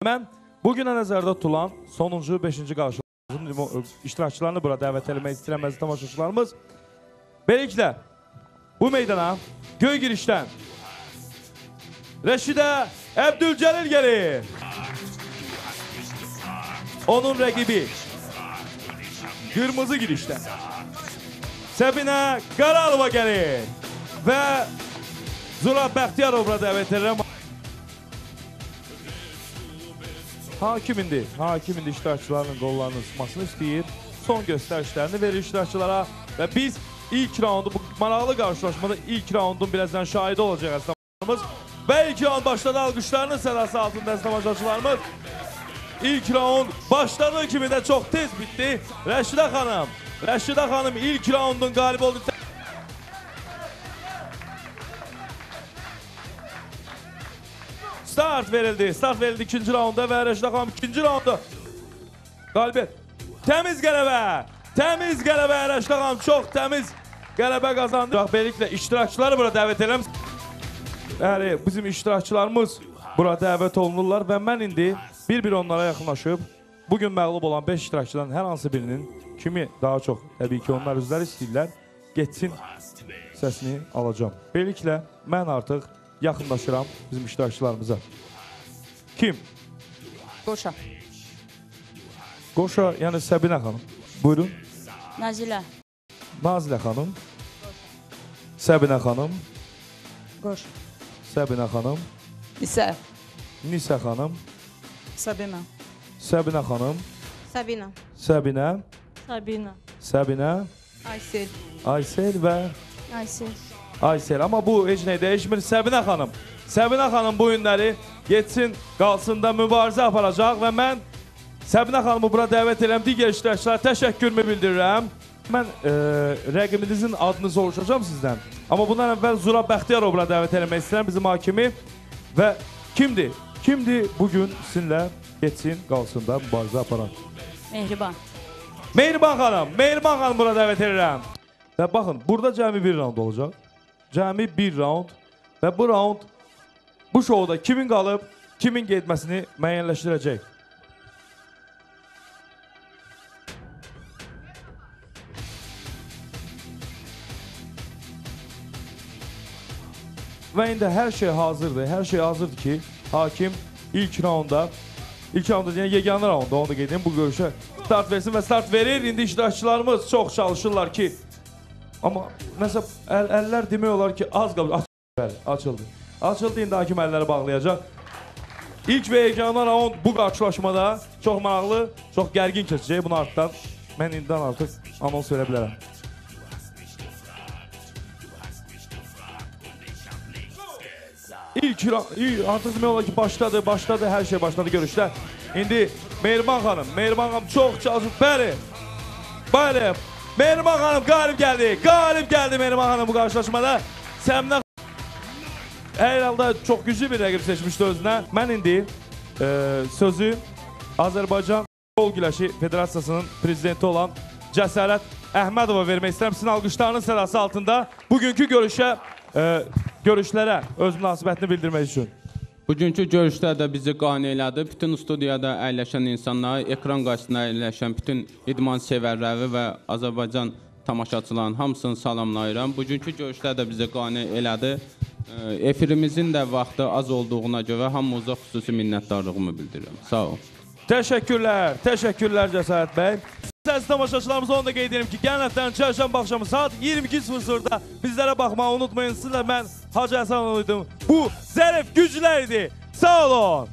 Mən bugünə nəzərdə tutulan sonuncu, 5-ci qarşılaşmanın iştirakçılarını bura dəvət eləmək istəyirəm, əziz tamaşaçılarımız. Beləliklə, bu meydana göy girişdən Rəşidə Əbdülcəlil gəlir. Onun rəqibi qırmızı girişdən Səbinə Qaralova gəlir və Zurab Bəxtiyarov bura dəvət edirəm. Hakim indi iştirakçılarının qollarının sıxmasını istəyir. Son göstərişlərini verir iştirakçılara və biz ilk raundu, bu maraqlı qarşılaşmada ilk raundun birazdan şahidi olacaq əziz tamaşaçılarımız. Və ilk raund başladı, alqışlarının sədası altında əziz tamaşaçılarımız. İlk raund başladığı kimi də çox tez bitdi. Rəşidə xanım ilk raundun qalibi oldu. Start verildi ikinci raunda və Rəşidə xanım ikinci raunda qalibiyyət. Təmiz qələbə Rəşidə xanım çox təmiz qələbə qazandı. Beləliklə iştirakçıları bura dəvət edirəm. Yəni bizim iştirakçılarımız bura dəvət olunurlar və mən indi bir-bir onlara yaxınlaşıb bugün məğlub olan 5 iştirakçıdan hər hansı birinin kimi daha çox təbii ki onlar özləri istəyirlər getsin səsini alacağam. Beləliklə mən artıq yaxınlaşıram bizim iştirakçılarımıza. Kim? Qoşa. Qoşa, yəni Səbinə xanım. Buyurun. Nazilə. Nazilə xanım. Səbinə xanım. Qoşa. Səbinə xanım. Nisə. Nisə xanım. Səbinə. Səbinə xanım. Səbinə. Səbinə. Səbinə. Səbinə. Aysel. Aysel və Aysel. Aysel, amma bu heç nə dəyişmir. Səbinə xanım. Səbinə xanım bu günləri getsin, qalsın da mübarizə aparacaq və mən Səbinə xanımı bura dəvət edirəm. Digər iştirakçılara təşəkkürümü bildirirəm. Mən rəqibinizin adını soruşacağam sizdən. Amma bundan əvvəl Zurab Bəxtiyarov bura dəvət eləmək istəyirəm, bizim hakimi. Və kimdir? Kimdir bugün sizinlə getsin, qalsın da mübarizə aparan? Mehriban. Mehriban xanım. Mehriban xanım bura dəvət edirəm. Və baxın, burada cəmi bir raund olacaq. Cəmi bir raund və bu raund bu şouda kimin qalıb, kimin getməsini müəyyənləşdirəcək. Və indi hər şey hazırdır. Hər şey hazırdır ki, hakim ilk raunda deyən yeganə raunda, onu da qeyd edeyim, bu görüşə start versin və start verir. İndi iştirakçılarımız çox çalışırlar ki, amma nəsə əllər demək olar ki, az qalır. Açıldı. Açıldı, indi hakim əlləri bağlayacaq. İlk və yeganə raund bu qarşılaşmada çox maraqlı, çox gərgin keçəcək. Bunu artıqdan, mən indidən artıq anons verə bilərəm. İlk artıq demək olar ki, başladı, hər şey başladı görüşdə. İndi Mehriban xanım çox çalışıb, bəli, bəli. Mehriban xanım qalib gəldi. Qalib gəldi Mehriban xanım bu qarşılaşmada. Səbinə hər halda çox güclü bir rəqib seçmişdi özünə. Mən indi sözü Azərbaycan Qol Güləşi Federasiyasının prezidenti olan Cəsarət Əhmədova vermək istəyirəm. Sizin alqışlarının sədası altında bugünkü görüşlərə öz münasibətini bildirmək üçün. Bugünkü görüşlər də bizi qane elədi. Bütün studiyada əyləşən insanları, ekran qarşısında əyləşən bütün idman sevərləri və Azərbaycan tamaşaçılarının hamısını salamlayıram. Bugünkü görüşlər də bizi qane elədi. Efirimizin də vaxtı az olduğuna görə hamımıza xüsusi minnətdarlığımı bildirirəm. Sağ olun. Təşəkkürlər, təşəkkürlər Cəsarət bəy. Əziz tamaşaçılarımıza onu da qeyd edirəm ki, gələn həftənin çərşənbə axşamı saat 22:00-da bizlərə baxmağı unutmayın. Sizinlə mən Hacı Həsənov idim. Bu zərif güclər idi. Sağ olun.